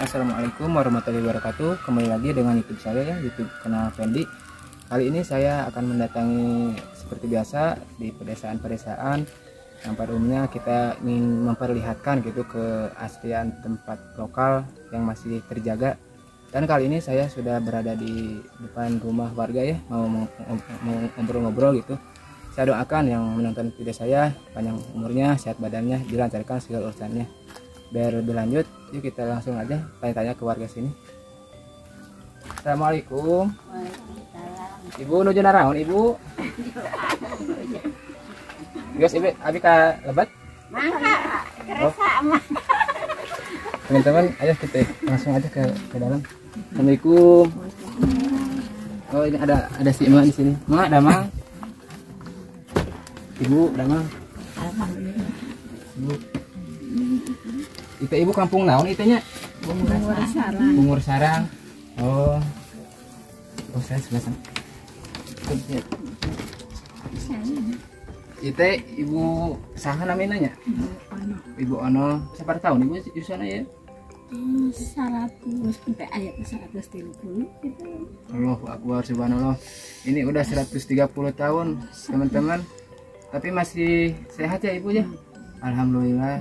Assalamualaikum warahmatullahi wabarakatuh. Kembali lagi dengan YouTube saya ya, YouTube Kenal Fendi. Kali ini saya akan mendatangi seperti biasa di pedesaan-pedesaan yang pada umumnya kita ingin memperlihatkan gitu keaslian tempat lokal yang masih terjaga. Dan kali ini saya sudah berada di depan rumah warga ya, mau ngobrol-ngobrol gitu. Saya doakan yang menonton video saya panjang umurnya, sehat badannya, dilancarkan segala urusannya. Biar lebih lanjut, yuk kita langsung aja tanya-tanya ke warga sini. Assalamualaikum. Waalaikumsalam. Ibu nuju naraon ibu? Guys, ibu abi ka lebat? Mangga, kerasa mah. Teman-teman, ayo kita langsung aja ke dalam. Assalamualaikum. Oh, ini ada si emak di sini. Mak, damang. Ibu, damang. Alhamdulillah. Ibu. Itu ibu kampung naon itu nya? Bungur Sarang. Bungur Sarang. Oh. Oh, saya sebelah sana. Itu ibu saha namanya nya? Ibu Ono. Sabar tahun ibu di sana ya? 100 sampai ayat 130 gitu. Allahu akbar, subhanallah. Ini udah 130 tahun, teman-teman. Tapi masih sehat ya ibu ya? Alhamdulillah.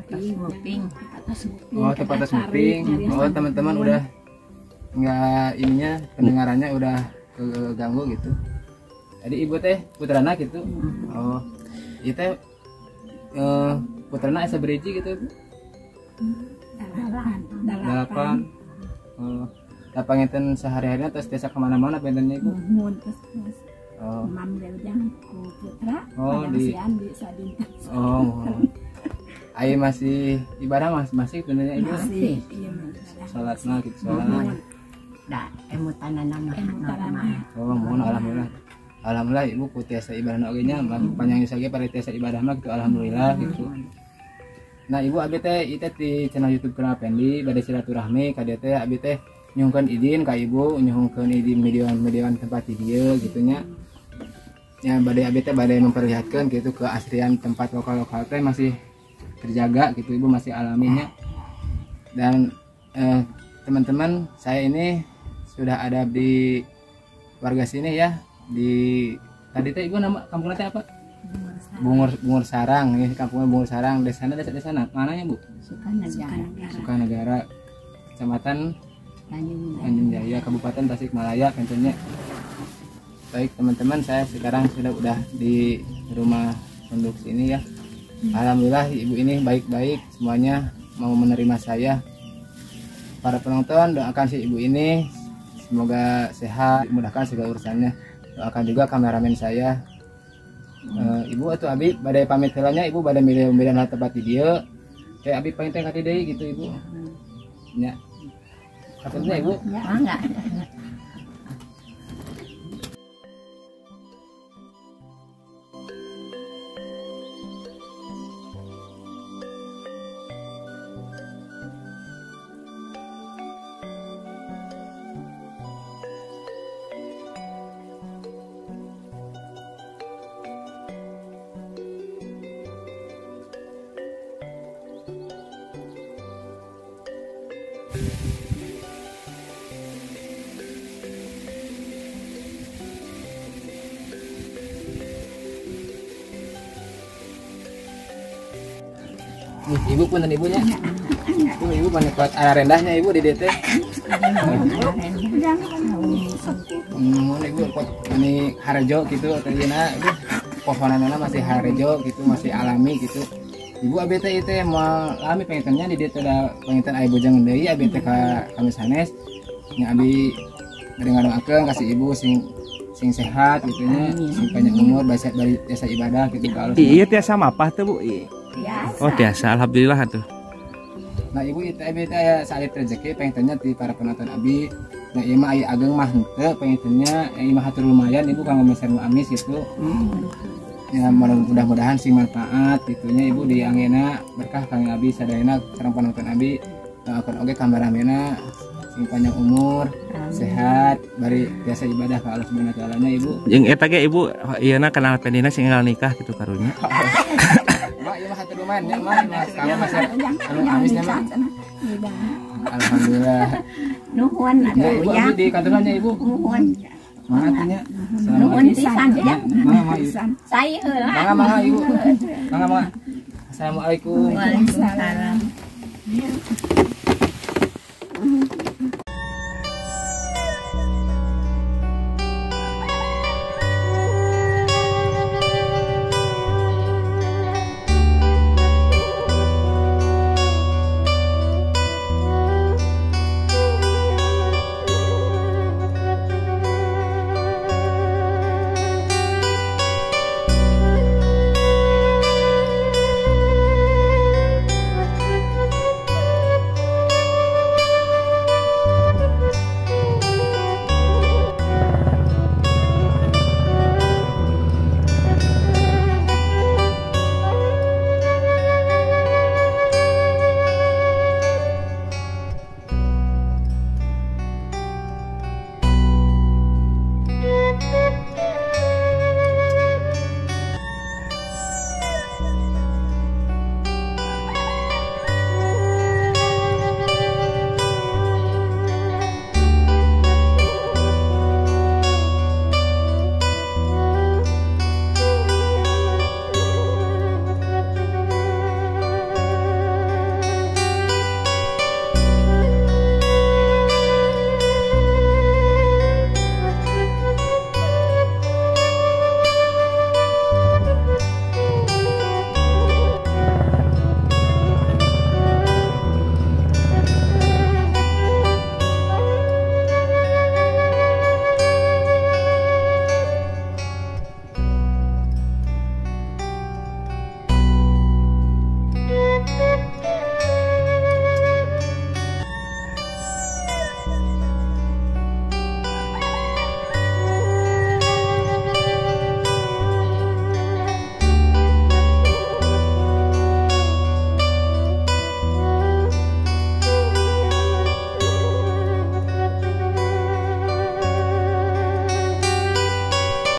Nguping. Oh, tempat atas nguping. Oh, teman-teman udah nggak ininya, pendengarannya udah keganggu gitu. Jadi ibu teh putrana gitu. Oh, itu teh putrana asa beriji gitu ibu? 8. Oh, panginten sehari-harinya terus desa kemana-mana pengennya ibu? Oh. Mam jang ku putra. Oh, di oh. Ayo masih ibadah masih benernya ibu? Masih. Iya, salat nah gitu salat. Da emutan nama. Oh, mohon alhamdulillah. Alhamdulillah ibu ku tiasa ibadah oge nya panjang yuswa ge pada tiasa ibadah mah gitu alhamdulillah gitu. Nah, ibu abi teh ieu teh di channel YouTube Kenal Fendi bade silaturahmi ka dieu teh abi teh nyuhunkeun izin ka ibu, nyuhunkeun izin median-median tempat di dieu gitu nya. Ya badai abi teh badai memperlihatkan gitu keaslian tempat lokal-lokal teh masih terjaga gitu ibu, masih alaminya. Dan teman-teman, saya ini sudah ada di warga sini ya, di tadi teh ibu nama kampungnya teh apa? Bungur Sarang ya, kampungnya Bungur Sarang. Desana desa mananya bu? Sukanegara. Sukanegara, Kecamatan Tanjung Jaya, Kabupaten Tasikmalaya tentunya. Baik teman-teman, saya sekarang sudah udah di rumah penduduk sini ya. Alhamdulillah ibu ini baik-baik semuanya mau menerima saya. Para penonton, doakan si ibu ini semoga sehat, dimudahkan segala urusannya. Doakan juga kameramen saya. Ibu atau abi badai pamit helanya ibu badai milih-milih tempat di dieu. Kayak abi pengen teh kati deui gitu ibu. Ya. Katanya ibu? Ya, enggak. Ibu pun dan ibunya. Ibu mana kuat arah rendahnya ibu di DT. Ibu kuat ini harjo gitu atau gimana? Ibu pohonannya masih harjo gitu, masih alami gitu. Ibu ABT itu mau alami pengennya di DT ada pengen air bujang deui ABT ka kami sanes. Nya abi bari ngadoakeun kasih ibu sing sehat gitu nya, sing panjang umur, bari jasa ibadah gitu ka Allah. Iya tiasa mapah teh Bu. Biasa. Oh biasa, alhamdulillah tuh. Nah ibu itu abi teh aya saalit rezeki pengennya di para penonton abi. Nah ieu mah aya ageng mah henteu pengennya ieu mah hatur lumayan ibu kanggo meser nu amis gitu. Ya mudah-mudahan sing manfaat gitunya ibu di angena berkah kang abi sadayana sareng penonton abi. Doakeun oge kameramena sing panjang umur, sehat, bari biasa ibadah ka Allah Subhanahu wa taala nya ibu. Jeung eta ge ibu ieuna kenal Pendina sing enggal nikah gitu karunya. Mak ieu mah hatur lumayan nya mah, kamu masih anu amisnya mah. Ujang. Alhamdulillah. Nuhun Ya, atuh ibu Ujang. Abi di kantorannya ibu. Nuhun. Semangat nya. Nuhun pisan Ujang. Mangga mangga ibu. Saya heula. Mangga mangga ibu. Mangga mangga. Assalamualaikum. Waalaikumsalam.